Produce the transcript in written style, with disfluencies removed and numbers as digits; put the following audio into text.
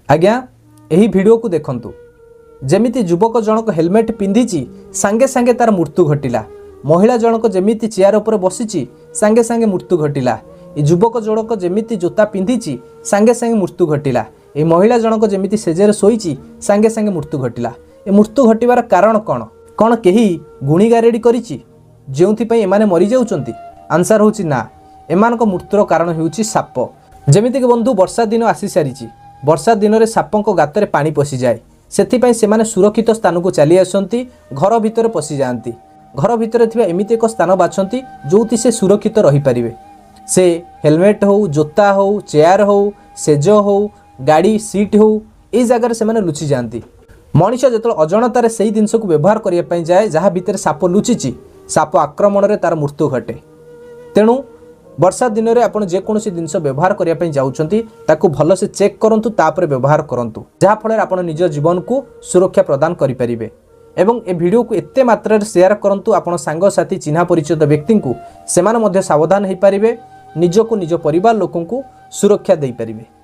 ଆଜ୍ଞା, ଏହି ଭିଡ଼ିଓକୁ ଦେଖନ୍ତୁ। ଯେମିତି ଯୁବକ ଜଣକ ହେଲମେଟ୍ ପିନ୍ଧିଛି, ସାଙ୍ଗେ ସାଙ୍ଗେ ତାର ମୃତ୍ୟୁ ଘଟିଲା। ମହିଳା ଜଣକ ଯେମିତି ଚେୟାର ଉପରେ ବସିଛି, ସାଙ୍ଗେ ସାଙ୍ଗେ ମୃତ୍ୟୁ ଘଟିଲା। ଏ ଯୁବକ ଜଣକ ଯେମିତି ଜୋତା ପିନ୍ଧିଛି, ସାଙ୍ଗେ ସାଙ୍ଗେ ମୃତ୍ୟୁ ଘଟିଲା। ଏ ମହିଳା ଜଣକ ଯେମିତି ସେଜରେ ଶୋଇଛି, ସାଙ୍ଗେ ସାଙ୍ଗେ ମୃତ୍ୟୁ ଘଟିଲା। ଏ ମୃତ୍ୟୁ ଘଟିବାର କାରଣ କ'ଣ? କ'ଣ କେହି ଗୁଣିଗାରେଡ଼ି କରିଛି, ଯେଉଁଥିପାଇଁ ଏମାନେ ମରିଯାଉଛନ୍ତି? ଆନ୍ସର୍ ହେଉଛି ନା। ଏମାନଙ୍କ ମୃତ୍ୟୁର କାରଣ ହେଉଛି ସାପ। ଯେମିତିକି ବନ୍ଧୁ, ବର୍ଷା ଦିନ ଆସିସାରିଛି। ବର୍ଷା ଦିନରେ ସାପଙ୍କ ଗାତରେ ପାଣି ପଶିଯାଏ। ସେଥିପାଇଁ ସେମାନେ ସୁରକ୍ଷିତ ସ୍ଥାନକୁ ଚାଲି ଆସନ୍ତି, ଘର ଭିତରେ ପଶିଯାଆନ୍ତି। ଘର ଭିତରେ ଥିବା ଏମିତି ଏକ ସ୍ଥାନ ବାଛନ୍ତି, ଯେଉଁଠି ସେ ସୁରକ୍ଷିତ ରହିପାରିବେ। ସେ ହେଲମେଟ୍ ହେଉ, ଜୋତା ହେଉ, ଚେୟାର ହେଉ, ସେଜ ହେଉ, ଗାଡ଼ି ସିଟ୍ ହେଉ, ଏଇ ଜାଗାରେ ସେମାନେ ଲୁଚିଯାଆନ୍ତି। ମଣିଷ ଯେତେବେଳେ ଅଜାଣତାରେ ସେଇ ଜିନିଷକୁ ବ୍ୟବହାର କରିବା ପାଇଁ ଯାଏ, ଯାହା ଭିତରେ ସାପ ଲୁଚିଛି, ସାପ ଆକ୍ରମଣରେ ତାର ମୃତ୍ୟୁ ଘଟେ। ତେଣୁ ବର୍ଷା ଦିନରେ ଆପଣ ଯେକୌଣସି ଜିନିଷ ବ୍ୟବହାର କରିବା ପାଇଁ ଯାଉଛନ୍ତି, ତାକୁ ଭଲସେ ଚେକ୍ କରନ୍ତୁ, ତାପରେ ବ୍ୟବହାର କରନ୍ତୁ, ଯାହାଫଳରେ ଆପଣ ନିଜ ଜୀବନକୁ ସୁରକ୍ଷା ପ୍ରଦାନ କରିପାରିବେ। ଏବଂ ଏ ଭିଡ଼ିଓକୁ ଏତେ ମାତ୍ରାରେ ସେୟାର କରନ୍ତୁ ଆପଣ ସାଙ୍ଗସାଥି, ଚିହ୍ନା ପରିଚିତ ବ୍ୟକ୍ତିଙ୍କୁ। ସେମାନେ ମଧ୍ୟ ସାବଧାନ ହୋଇପାରିବେ, ନିଜକୁ, ନିଜ ପରିବାର ଲୋକଙ୍କୁ ସୁରକ୍ଷା ଦେଇପାରିବେ।